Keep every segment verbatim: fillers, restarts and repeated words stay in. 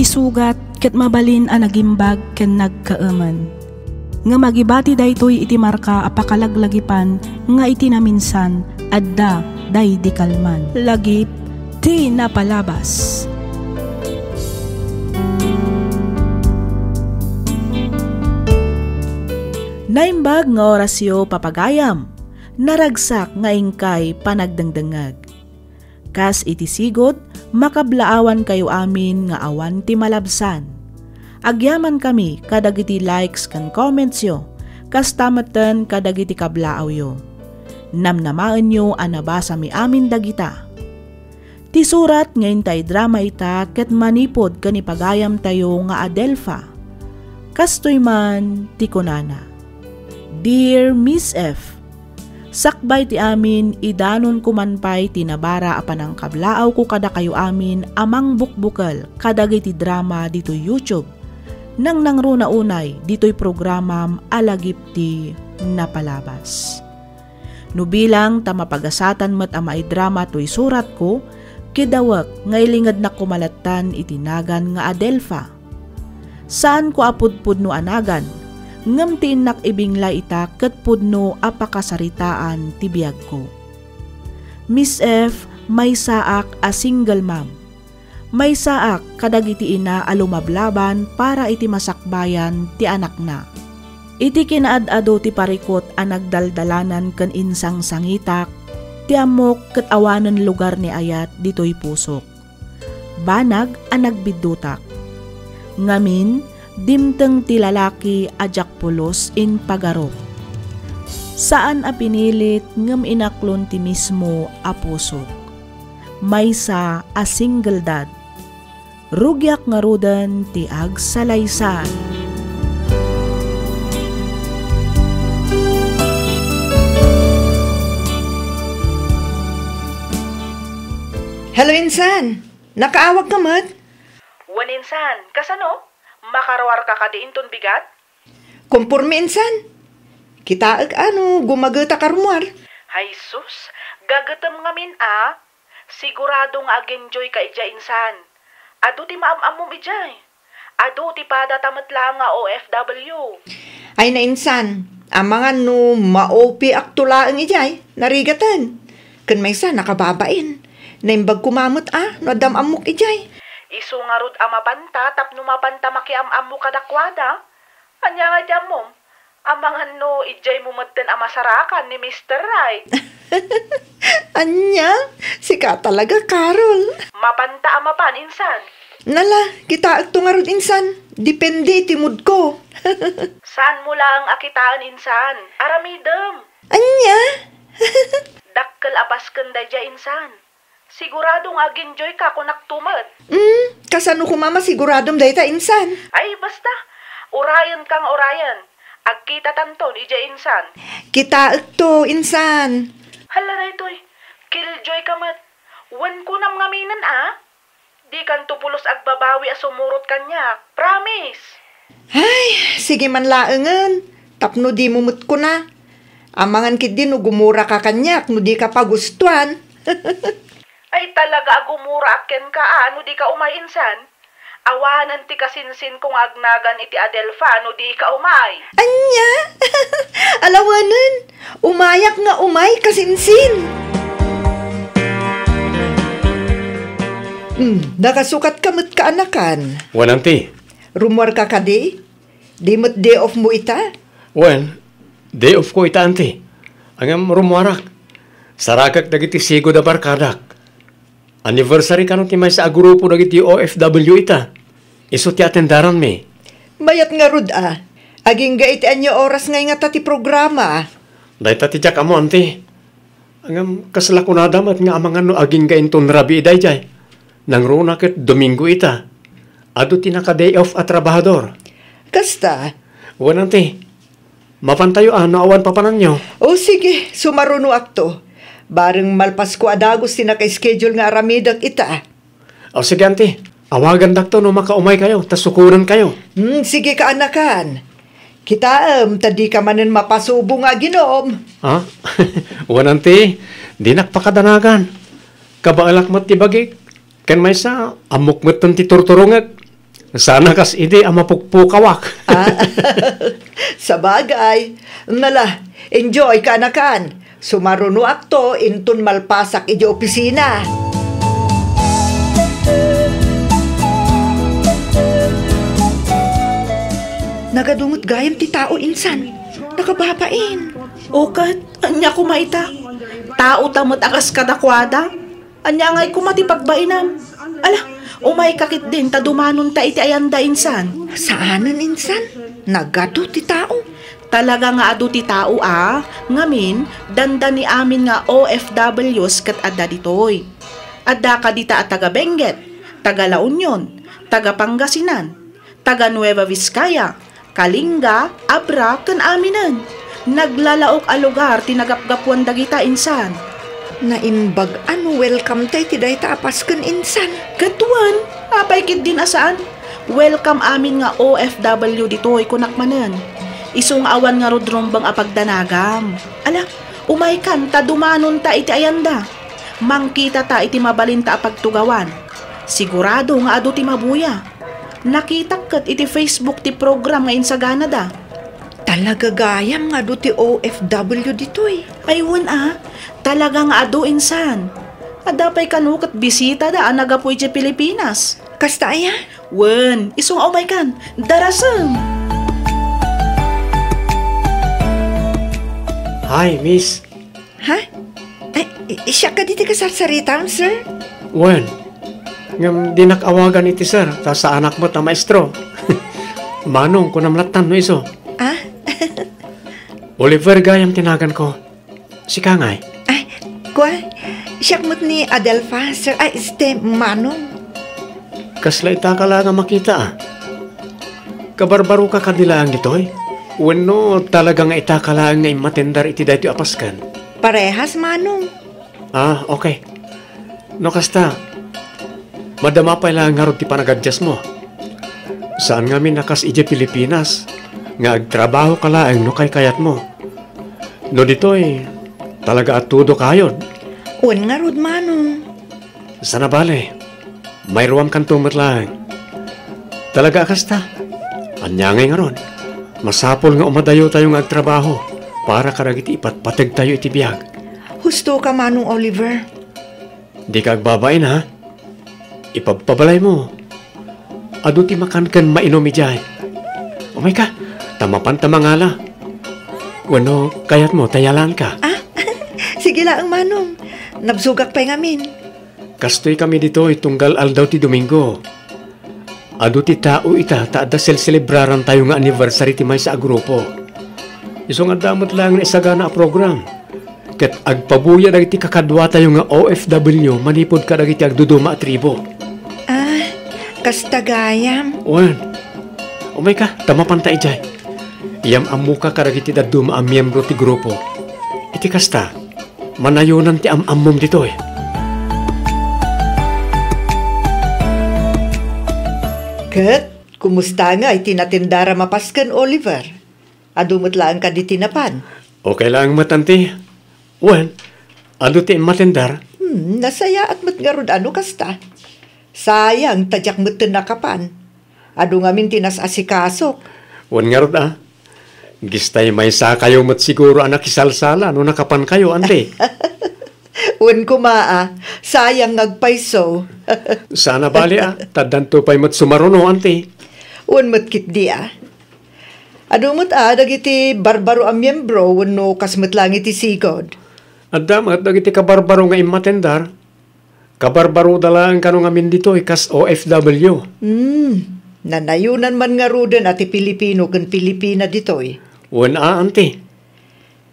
sugat ket mabalin a nagimbag ken nagkaemen. Ngem agibati daytoy iti marka a pakalaglagipan nga iti naminsan, adda daydi kalman. Lagip ti napalabas. Naimbag nga orasyo, papagayam. Naragsak nga inkay panagdengdengngeg. Kas iti sigud, makablaawankayo amin nga awan ti malabsan. Agyamankami kadagiti likes ken commentsyo, kasta metten kadagiti kablaawyo. Namnamaenyo a nabasami amin dagita. Ti surat nga inta idrama ita ket manipud ken ni pagayamtayo nga Adelfa. Kastoy man ti kunana, "Dear Miss F, sakbay ti amin, idanonko man pay ti nabara a panangkablaawko kadakayo amin a mangbukbukel kadagiti drama ditoy YouTube. Nangnangruna unay ditoy programam a Lagip ti Napalabas. No bilang ta mapagasatan met a maidrama toy suratko, kidawek nga ilingednak koma lattan iti nagan nga Adelfa. Saanko a pudpudno a nagan, ngem ti innak ibinglay ita ket pudno a pakasaritaan ti biagko. Miss F, maysaak a single mom. Maysaak kadagiti ina a lumablaban para iti masakbayan ti anakna. Iti kinaad-ado ti parikut a nagdaldalanan ken insangsangitak, ti ammok ket awanen lugar ni ayat ditoy pusok. Banag a nagbiddutak. Ngamin, dimteng ti lalaki a diak pulos impagarup. Saan a pinilit ngem inaklon ti mismo a pusok. Maysa a single dad. Rugiak ngaruden ti agsalaysay." Hello, insan. Nakaawag ka met? Wen, insan. Kasano? Makaruarka kadi inton bigat? Komporme, insan. Kitaek a no gumagetak a rummuar. Hay sus, gagetem ngamin a. Sigurado nga ag-enjoy ka idiay, insan. Adu ti maam-ammom idiay. Adu ti padata met laeng nga O F W. Ay na, insan, amangan no ma-O P akto laeng idiay, narigaten. Ken maysa, nakababain. Naimbag koma met a no adda am-ammok idiay. Isu ngarud a mapanta tapno mapanta makiam-ammo kadakuada. Ania nga iti ammom? Amangan no idiay mo metten a masarakan ni Mister Right. Ania? Sika talaga, Carol. Mapanta a mapan, insan. Nala, kitaekto ngarud, insan. Depende iti mood ko. Saan mo laeng a kitaen, insan. Aramidem. Ania? Dakkel a pasken daydiay, insan. Sigurado nga ag-enjoy ka, kunak to met. Hmm, kasano koma masiguradom dayta, insan? Ay, basta. Urayen ka nga urayen. Agkitatanton idiay, insan. Kitaekto, insan. Hala daytoy. Killjoy ka met. Wen kunam ngaminen a? Dikanto pulos agbabawi a sumurot kaniak. Promise. Ay, sige man laengen. Tapno dimo met kuna. Amangan ketdi no gumuraka kaniak no dika pagustuan. Ay, talaga a gumuraak kenka a no dika umay, insan. Awanen ti kasinsinko nga agnagan iti Adelfa no dika umay. Ania? Alawanen, umayak nga umay, kasinsin. Hmm, nakasukat ka met, kaanakan. Wen, auntie. Rummuar ka kadi? Di met day off mo ita? Wen, day off ko ita, auntie. Ngem rummuarak. Sarakek dagiti sigud a barkadak. Anniversary kano ti maysa a grupo dagiti O F W ita. Isu ti atendaranmi. Mayat ngarud a. Agingga iti ania oras nga ingata ti programa? Dayta ti diak ammo, auntie. Ngem kasla kunada met nga amangan no agingga inton rabii daydiay. Nangruna ket Domingo ita. Adu ti naka-day off a trabahador. Kasta? Wen, auntie. Mapantayo a no awan papananyo. O sige, sumarunoakto. Bareng malpasko a dagus ti naka-schedule nga aramidek ita. O sige, auntie. Awagandakto no makaumaykayo, ta sukonenkayo. Hmm, sige, kaanakan. Kitaem, ta dika manen mapasubo nga aginom. Ha? Wen, auntie, dinak pakadanagan. Kabaelak met ti bagik. Ken maysa, ammok metten ti turturongek. Sana kas idi a mapukpukawak. Ah, sabagay. Nala, enjoy ka nakan. Sumarunoakto inton malpasak iti opisina. Nagadungot gayam ti tao insan. Nakababain. O ket, ania koma ita? Tao ta met a kas kadakuada? Ania ngay koma ti pagbainam? Ala, umayka ketdin ta dumanonta iti ayanda insan. Saanen insan? Nagadu ti tao. Talaga nga adu ti tao a, ngamin, dandani amin nga O F Ws ket adda ditoy. Adda kadita a taga Benguet, taga La Union, taga Pangasinan, taga Nueva Vizcaya, Kalinga, Abra, ken Aminen. Naglalaok a lugar ti nagapgapuan dagita insan. Naimbag a no welcome ta iti dayta a pasken insan. Ket wen, apay ketdin a saan? Welcome amin nga O F W ditoy, kunak manen. Isu nga awan ngarud rumbeng a pagdanagam. Ala, umaykan ta dumanonta iti ayanda. Mangkitata iti mabalinta a pagtugawan. Sigurado nga adu ti mabuya. Nakitak ket iti Facebook ti program nga insaganada. Talaga gayam nga adu ti O F W ditoy. Ay, wen a, talaga nga adu insan. Adda pay kano ket bisitada a naggapu idiay Pilipinas. Kasta aya? Wen, isu nga umaykan. Darasem! Hi, miss. Ha? Ay, i-, siak kadi ti kasarsaritam, sir? Wen, ngem dinak awagan iti sir, ta saanak met a maestro. Manong, kunam lattan no isu. Ah? Oliver gayam ti naganko. Sika ngay? Ay, kua, siak met ni Adelfa, sir. Ay, este, Manong. Kasla ita ka la nga makita, a? Kabarbaroka kadi laeng ditoy? Wenno talaga nga ita ka laeng nga immatendar iti daytoy a pasken? Parehas, Manong. Ah, okay. No kasta, madama pay laeng ngarud ti panagadiasmo. Saan ngamin a kas idiay Pilipinas, nga agtrabahoka laeng no kaykayatmo. No ditoy, talaga a todo kayod. Wen ngarud, Manong. Sana bale, mairuamkanto met laeng. Talaga a kasta? Ania ngay ngarud? Masapul nga umadayotayo nga agtrabaho para kadagiti ipatpategtayo iti biag. Husto ka, Manong Oliver. Dika agbabain, ha? Ipabpabalaymo. Adu ti makan ken mainum idiay. Umayka, ta mapanta mangala. Wenno, kayatmo ta yalanka? Ah, sige laeng, Manong. Nabsogak pay ngamin. Kastoy kami ditoy tunggal aldaw ti Domingo. Adu ti tao ita ta adda selselebrarantayo nga anniversary ti maysa a grupo. Isu nga adda met laeng naisagana a program. Ket agpabuya dagiti kakaduatayo nga O F W manipud kadagiti agduduma a tribo. Ah, kasta gayam? Wen, umayka, ta mapanta idiay. Iyam-ammoka kadagiti dadduma a miembro ti grupo. Iti kasta, manayonan ti am-ammom ditoy. Ket, kumusta ngay ti natendaram a pasken, Oliver? Adu met laeng kadi ti napan? Okay laeng met, anti. Wen, adu ti immatendar? Hmm, nasayaat met ngarud a no kasta. Sayang ta diak metten nakapan. Adu ngamin ti nas-asikasok. Wen ngarud a. Gistay maysakayo met siguro a nakisalsala no nakapankayo, anti. Wen koma a, sayang nga agpayso. Sana bali a, ta addanto pay met sumaruno, anti. Wen met ketdi a. Adu met a dagiti barbaro a miembro wenno kas met laeng iti sigud? Adda met dagiti kabarbaro nga immatendar. Kabarbaroda laeng kano ngamin ditoy kas O F W. Hmm, nanayonan man ngaruden a ti Pilipino ken Pilipina ditoy. Wen a, anti.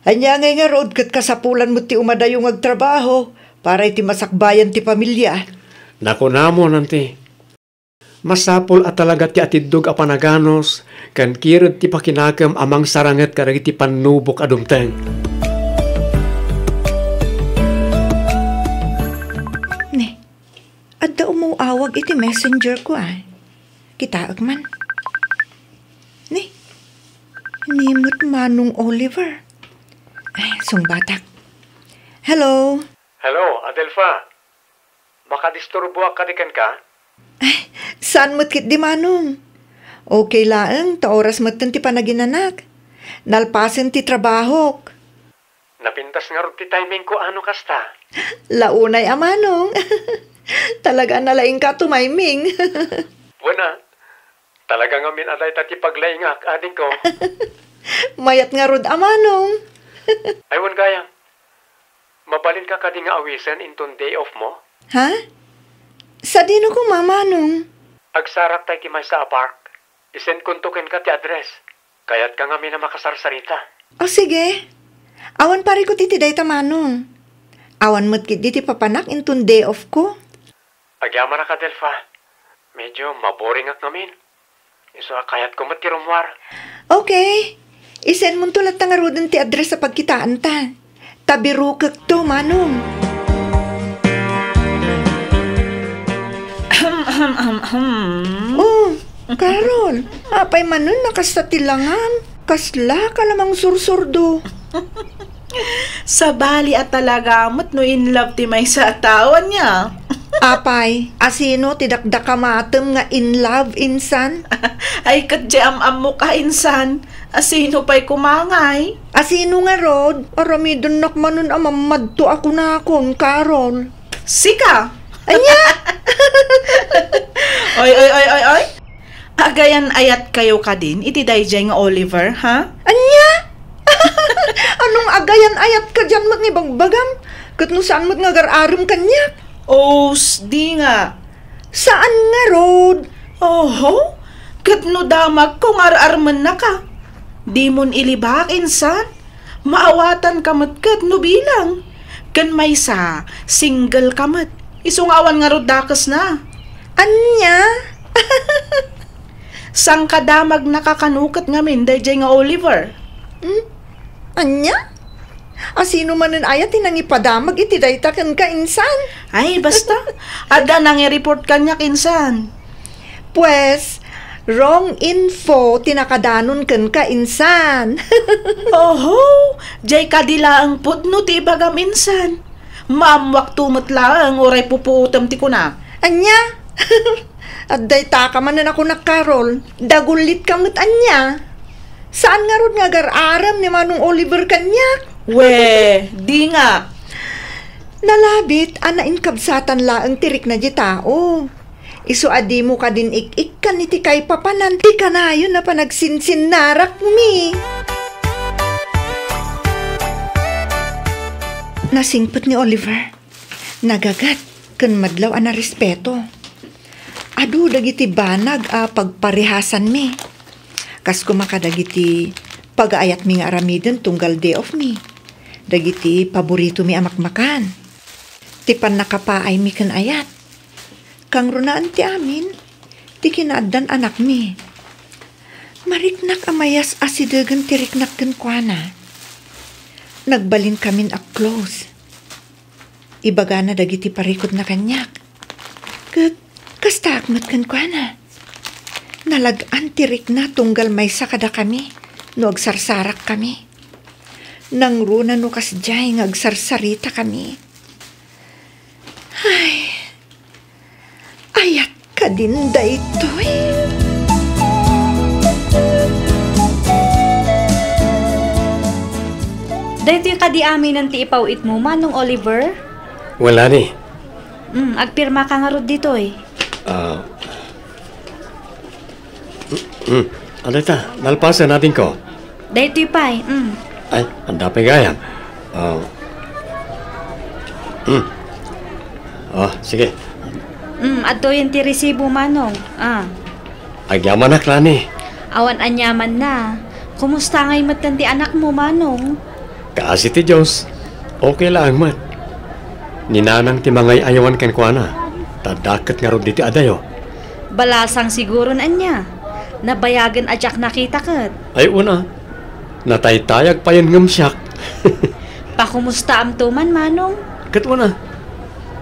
Ania ngay ngarud ket kasapulan met ti umadayo nga agtrabaho para iti masakbayan ti pamilya. Nakunamon, anti. Masapul a talaga ti atiddog a panaganus ken kired ti pakinakem a mangsaranget kadagiti pannubok a dumteng. Ni, adda umaw-awag iti messenger ko, a. Kitaek man. Ni, ni met Manong Oliver. Ay, sungbatak. Hello? Hello, Adelfa. Makadisturboak kadi kenka? Saan met ketdi, Manong. Okay laeng, ta oras metten ti panaginanak. Nalpasen ti trabahok. Napintas ngarud ti timingko a no kasta. Launay a, Manong. Talaga a nalaingka a tumayming. Wen a, talaga ngamin a dayta ti paglaingak, adingko. Mayat ngarud a, Manong. Ay, wen gayam. Mabalinka kadi nga awisen inton day off mo? Ha? Sadino koma, Manong? Agsarakta iti maysa a park. Isendkonto kenka ti address. Kayatka ngamin a makasarsarita. O, sige. Awan parikut iti dayta, Manong. Awan met ketdi ti papanak inton day off ko. Agyamanak, Adelfa. Medyo maboringak ngamin. Isu a kayatko met ti rummuar. Okay. Isendmonto latta ngaruden ti address a pagkitaanta. Ta birukekto, Manong. Ahem, ahem, ahem, ahem. Oh, Carol, apay manen a kasta ti langam? Kaslaka la mangsursurdo? Sabali a talaga met no in love ti maysa a tao, ania? Apay, asino ti dakdakamatem nga in love, insan? Ay, ket di am-ammok a, insan. Asino pay koma ngay? Asino ngarud? Aramidennak manen a mammadto a kunakon, Carol. Sika! Ania? Oy, oy, oy, oy, oy! Agayan-ayatkayo kadin iti daydiay nga Oliver, ha? Ania? Anong agayan-ayat kadian met nga ibagbagam? Ket no saan met nga agar-arem kaniak? Os, di nga. Saan ngarud? Oho, ket no damagko nga ar-armennaka, dimon ilibak, insan? Maawatanka met ket no bilang. Ken maysa, single ka met. Isu nga awan ngarud dakesna. Ania? Sangkadamagnaka kano ket ngamin daydiay nga Oliver? Hmm? Ania? Asino manen aya ti nangipadamag iti dayta kenka, insan? Ay, basta. Adda nangi-report kaniak, insan. Pues, wrong info ti nakadanon kenka, insan. Oho, diay kadi laeng pudno ti ibagam, insan. Maammuakto met laeng uray pupuotem ti kunak. Ania? Adda itaka manen a kunak, Carol. Dagullitka met ania? Saan ngarud nga agar-arem ni Manong Oliver kaniak? We, di nga. Nalabit a nainkabsatan laeng ti rikna di tao. Isu a dimo kadin ik-ikkan iti kaipapanan ti kanayon a panagsinsinnarakmi. Nasingpet ni Oliver. Nagagat ken madlaw a narespeto. Adu dagiti banag a pagparehasanmi. Kas koma kadagiti pagaayatmi nga aramiden tunggal day off mi. Dagiti paboritomi a makmakan. Ti pannakapaaymi ken ayat. Kangrunaan ti amin ti kinaaddan anakmi. Mariknak a mayas asidegen ti riknak kenkuana. Nagbalinkamin a close. Ibagana dagiti parikutna kaniak. Ket kastaak met kenkuana. Nalag-an ti rikna tunggal maysa kadakami no agsarsarakkami. Nangruna no kasdiay nga agsarsaritakami. Ay, ayat kadin daytoy? Daytoy kadi aminen ti ipaw-itmo, Manong Oliver? Wala ni. Mm, agpirma ka ngarud ditoy. Ah. Mm, ano ita? Nalpasen natin ko. Daytoy pay, mm. Ay, anda pay gayam. Ah. Mm. Oh, sige. Mm, adtoyen ti resibo, Manong. Ah. Agyamanak, Lani. Awan aniamanna. Kumusta ngay metten ti anakmo, Manong? Kaasi ti Dios, okay laeng met. Ni Nanang ti mangay-ayawan kenkuana, ta dakket ngarud ditoy adayo. Balasang siguron ania. Nabayagen a diak nakita ket. Ay, una. Nataytayag payen ngem siak. Pakumustaamto man, Manong? Ket una,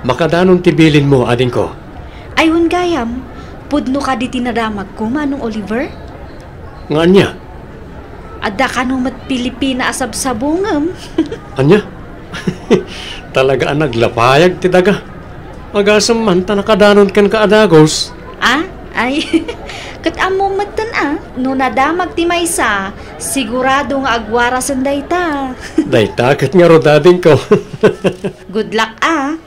makadanon ti bilinmo, adingko. Ay, wen gayam, pudno kadi ti nadamagko, Manong Oliver? Nga ania? Adda kano met Pilipina a sabsabongem. Ania? Talaga a naglapayag ti daga. Agasem man ta nakadanon kenka a dagus. Ah? Ay, ket ammom metten a, no nadamag ti maysa, sigurado nga agwarasen dayta. Dayta ket ngarud, adingko. Good luck a.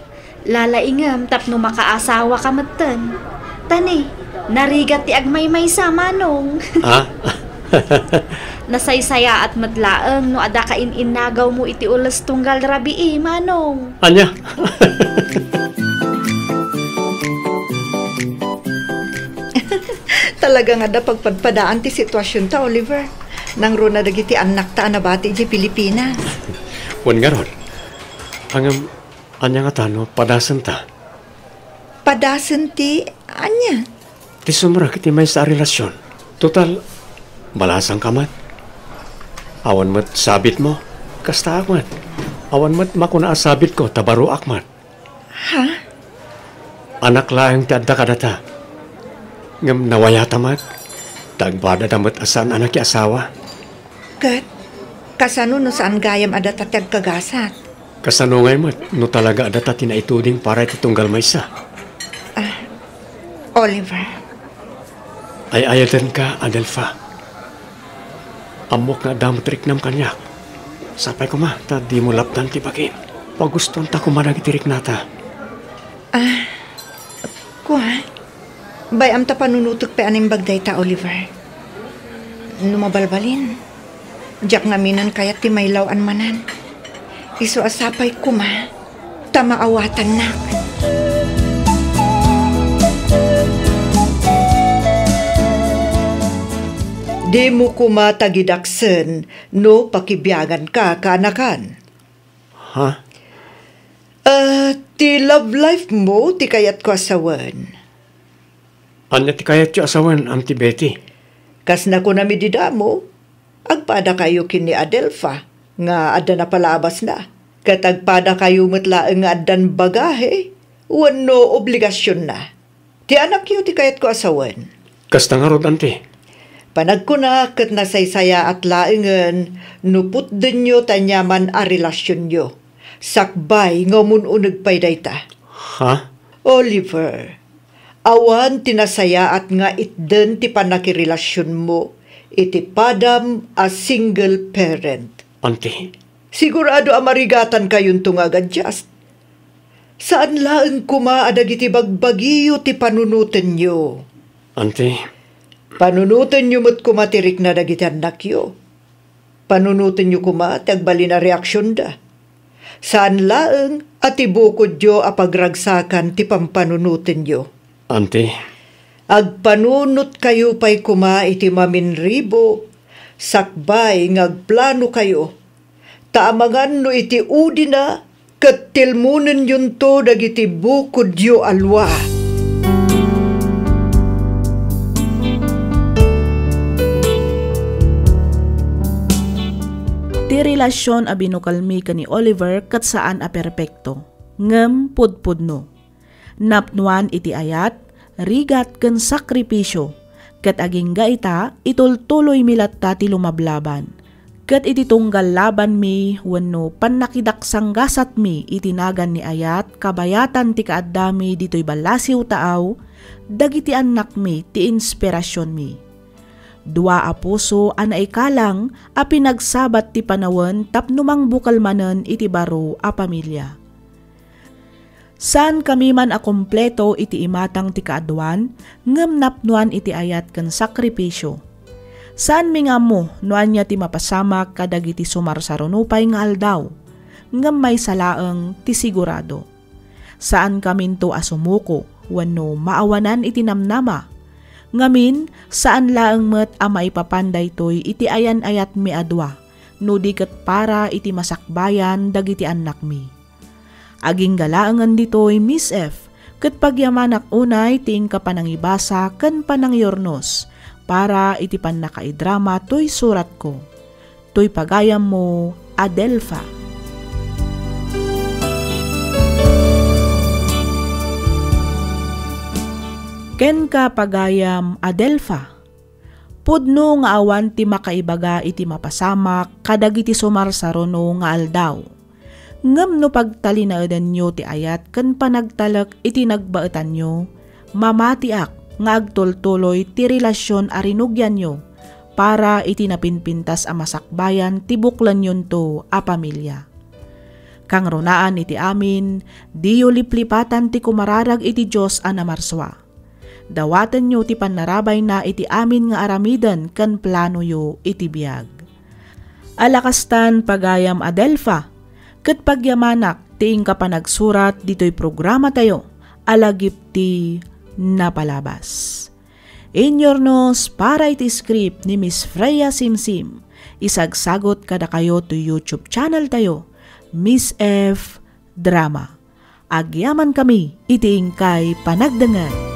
Lalaingem tapno makaasawaka metten. Ta ne, narigat ti agmaymaysa, Manong. Ah? Nasaysayaat met laeng no adda kain-innagawmo iti ules tunggal rabii, Manong. Ania? Talaga nga adda pagpadpadaan ti situasionta, Oliver. Nangruna dagiti annakta a nabati idiay Pilipinas. Wen ngarud, ngem, ania ngata no padasenta? Padasen ti ania? Ti sumrek iti maysa a relasion. Total, balasangka met. Awan met sabitmo, kastaak met. Awan met makuna a sabitko ta baroak met. Ha? Anak laeng ti adda kadata. Ngem nawayata met, ta agpadada met a saan a nakiasawa. Ket, kasano no saan gayam a data ti agkagasat? Kasano ngay met no talaga a data ti naituding para iti tunggal maysa? Ah, Oliver. Ay-ayatenka, Adelfa. Ammok nga adda met riknam kaniak. Sapay koma ta dimo lapdan ti bagim. Pagustuanta koma dagiti riknata. Ah, kua, bay-am ta panunotek pay a naimbag dayta, Oliver. No mabalbalin, diak ngaminen kayat ti mailaw-an manen. Isu a sapay koma ta maawatannak. Dimo koma tagidaksen no pakibiaganka, kaanakan. Ha? Ah, ti love life mo ti kayatko a sawen. Ania ti kayatyo a sawen, Auntie Betty? Kas nakunami dida mo, agpadakayo ken ni Adelfa nga adda napalabasna, ket agpadakayo met laeng nga addan bagahe wenno obligasionna. Ti anakyo ti kayatko a sawen. Kasta ngarud, Auntie. Panagkuna ket nasaysayaat laengen no putdenyo ti aniaman a relasionyo. Sakbay nga umun-uneg pay dayta. Ha? Oliver, awan ti nasayaat nga itden ti pannakirelasionmo iti padam a single parent. Auntie. Sigurado a marigatankayon to nga agadjust. Saan laeng koma a dagiti bagbagiyo ti panunotenyo. Auntie. Panunotenyo met koma ti rikna dagiti annakyo. Panunotenyo koma ti agbalin a reaksionda. Saan laeng a ti bukodyo a pagragsakan ti pampanunotenyo. Auntie. Agpanunotkayo pay koma iti maminribo sakbay nga agplanokayo. Ta amangan no iti udina ket tilmonenyon to dagiti bukodyo a lua. Ti relasion a binukelmi ken ni Oliver ket saan a perpekto, ngem pudpudno. Napnoan iti ayat, rigat ken sakripisio, ket agingga ita, itultuloymi latta ti lumablaban. Ket iti tunggal labanmi wenno pannakidaksanggasatmi iti nagan ni ayat kabayatan ti kaaddami ditoy ballasiw taaw, dagiti annakmi ti inspirasionmi. Dua a puso a naikalang a pinagsabat ti panawen tapno mangbukel manen iti baro a pamilia. Saankami man a kompleto iti imatang ti kaaduan, ngem napnoan iti ayat ken sakripisio. Saanmi nga ammo no ania ti mapasamak kadagiti sumarsaruno pay nga aldaw, ngem maysa laeng ti sigurado. Saankaminto a sumuko wenno maawanan iti namnama. Ngamin, saan laeng met a maipapan daytoy iti ayan-ayatmi a dua, no di ket para iti masakbayan dagiti annakmi. Agingga laengen ditoy, Miss F, ket pagyamanak unay ti inka panangibasa ken panangiurnos para iti pannakaidrama toy suratko. Toy pagayammo, Adelfa. Kenka, pagayam, Adelfa. Pudno nga awan ti makaibaga iti mapasamak kadagiti sumarsaruno nga aldaw. Ngem no pagtalinaedanyo ti ayat ken panagtalek iti nagbaetanyo, mamatiak nga agtultuloy ti relasyon a rinugianyo para iti napinpintas a masakbayan ti buklanyonto a pamilia. Kangrunaan iti amin, diyo liplipatan ti kumararag iti Dios a namarsua. Dawatenyo ti pannarabayna iti amin nga aramiden ken planoyo iti biag. Ala kastan, pagayam Adelfa, ket pagyamanak ti inka panagsurat ditoy programatayo a lagip ti napalabas. Inyornos para iti script ni Miss Freya Simsim, isagsagot kadakayo to YouTube channel tayo, Miss F Drama. Agyaman kami iti inkay panagdengngeg.